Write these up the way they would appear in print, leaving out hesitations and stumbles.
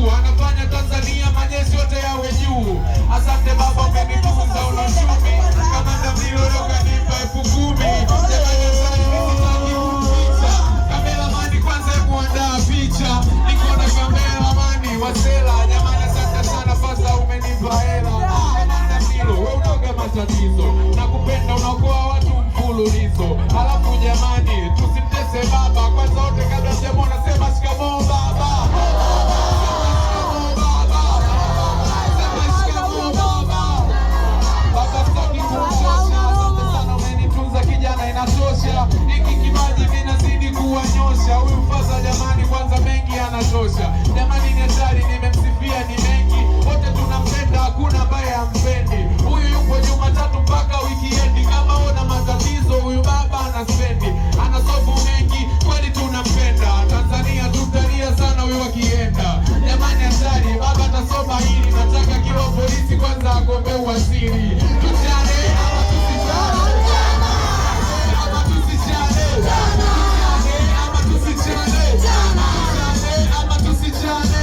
mkuu, anafanya Tanzania majeshi yote yawe juu. Asante baba, umenitunza una ushumi. Kamanda Mlilo kanipa 10,000. Jamani, asante, mimi sitaki kuficha. Kameramani kwanza, hebu andaa picha. Niko na kameramani Wasela. Jamani, asante sana fasa, umenipa hela. Kamanda Mlilo, wewe unaoga matatizo. Nakupenda, unaokoa watu mfululizo. Alafu jamani, tusimtese baba. Kwanza wote kabla sijamuona sema shikamoo baba. Sema shikamoo baba. Sema shikamoo baba. Baba sitaki kumchosha. Asante sana umenitunza kijana, inatosha. Hiki kipaji mimi nazidi kuwanyosha. Huyu faza jamani, kwanza mengi anatosha. Jamani ni hatari, nimemsifia ni mengi. Wote tunampenda, hakuna ambaye hampendi. Huyu yupo Jumatatu mpaka wikiendi. Kama una matatizo, huyu baba anaspendi, anasolve mengi, kweli tunampenda. Tanzania tutalia sana huyu akienda. Jamani hatari, baba atasoma hili. Nataka kiwa polisi kwanza agombee uwaziri. Tuchane ama tusichane? Ama tusichane? Tuchane ama tusichane? Tuchane ama tusichane?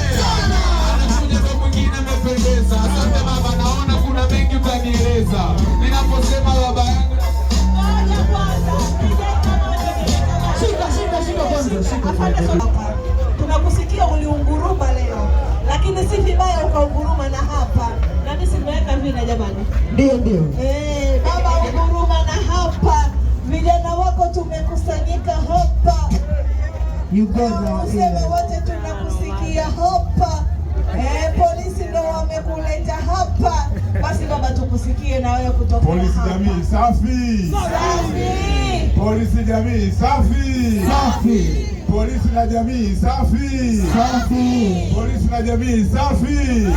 Anakuja ndo mwingine amependeza. Asante baba, naona kuna mengi utanieleza. Ninaposema baba yangu. Ngoja kwanza, Shika, shika, shika kwanza, shika kwanza. Tunakusikia uliunguruma leo, lakini si vibaya ukaunguruma na hapa. Na mimi simeweka vina jamani. Ndio, ndio. Eh, baba unguruma na hapa. Vijana wako tumekusanyika hapa. You got now. Useme wote tunakusikia hapa. Eh, polisi ndo wamekuleta hapa. Basi baba tukusikie na wewe kutoka Polisi hapa. jamii safi! Safi. Polisi jamii safi! Safi. Polisi na jamii safi! Safi. Polisi na jamii safi!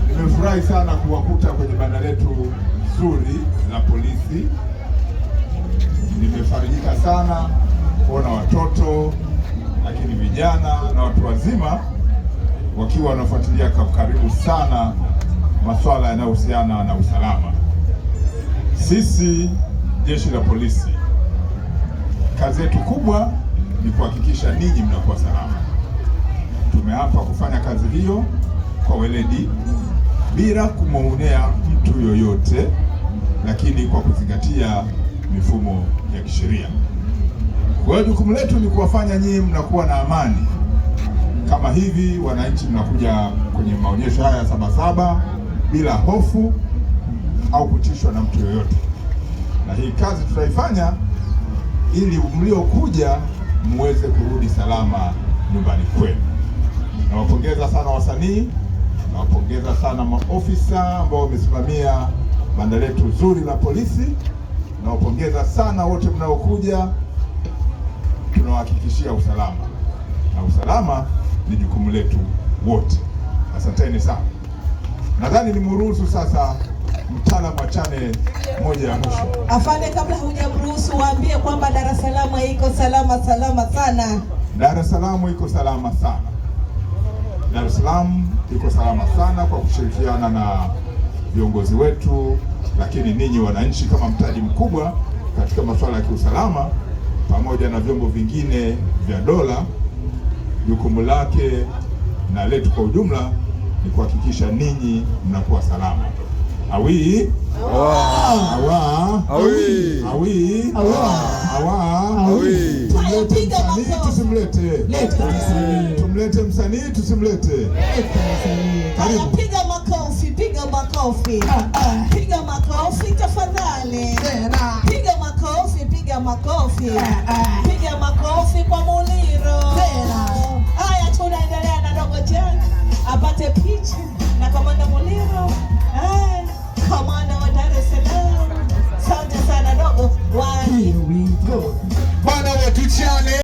Nimefurahi sana kuwakuta kwenye banda letu zuri la polisi. Nimefarijika sana kuona watoto, lakini vijana na watu wazima wakiwa wanafuatilia kwa karibu sana masuala yanayohusiana na usalama. Sisi jeshi la polisi, kazi yetu kubwa ni kuhakikisha ninyi mnakuwa salama. Tumeapa kufanya kazi hiyo kwa weledi bila kumwonea mtu yoyote, lakini kwa kuzingatia mifumo ya kisheria. Kwa hiyo jukumu letu ni kuwafanya nyinyi mnakuwa na amani. Kama hivi wananchi mnakuja kwenye maonyesho haya ya Sabasaba bila hofu au kutishwa na mtu yoyote, na hii kazi tutaifanya ili mliokuja muweze kurudi salama nyumbani kwenu. Nawapongeza sana wasanii, nawapongeza sana maofisa ambao wamesimamia banda letu zuri la polisi. Nawapongeza sana wote mnaokuja, tunawahakikishia usalama na usalama ni jukumu letu wote. Asanteni sana. Nadhani nimruhusu sasa mtaalamu achane moja ya mwisho. Afande, kabla hujamruhusu waambie kwamba Dar es Salaam iko salama salama sana. Dar es Salaam iko salama sana. Dar es Salaam iko salama sana kwa kushirikiana na viongozi wetu, lakini ninyi wananchi kama mtaji mkubwa katika masuala ya kiusalama, pamoja na vyombo vingine vya dola, jukumu lake na letu kwa ujumla ni kuhakikisha ninyi mnakuwa salama. Awi awa Awi. Awi Awa. Awa Awi. Tumlete Piga msanii makofi. tusimlete? Leta msanii. Tumlete msanii tusimlete? Leta msanii. Karibu. Piga makofi, piga makofi. Piga makofi tafadhali. Tena. Piga makofi, piga makofi. Piga makofi.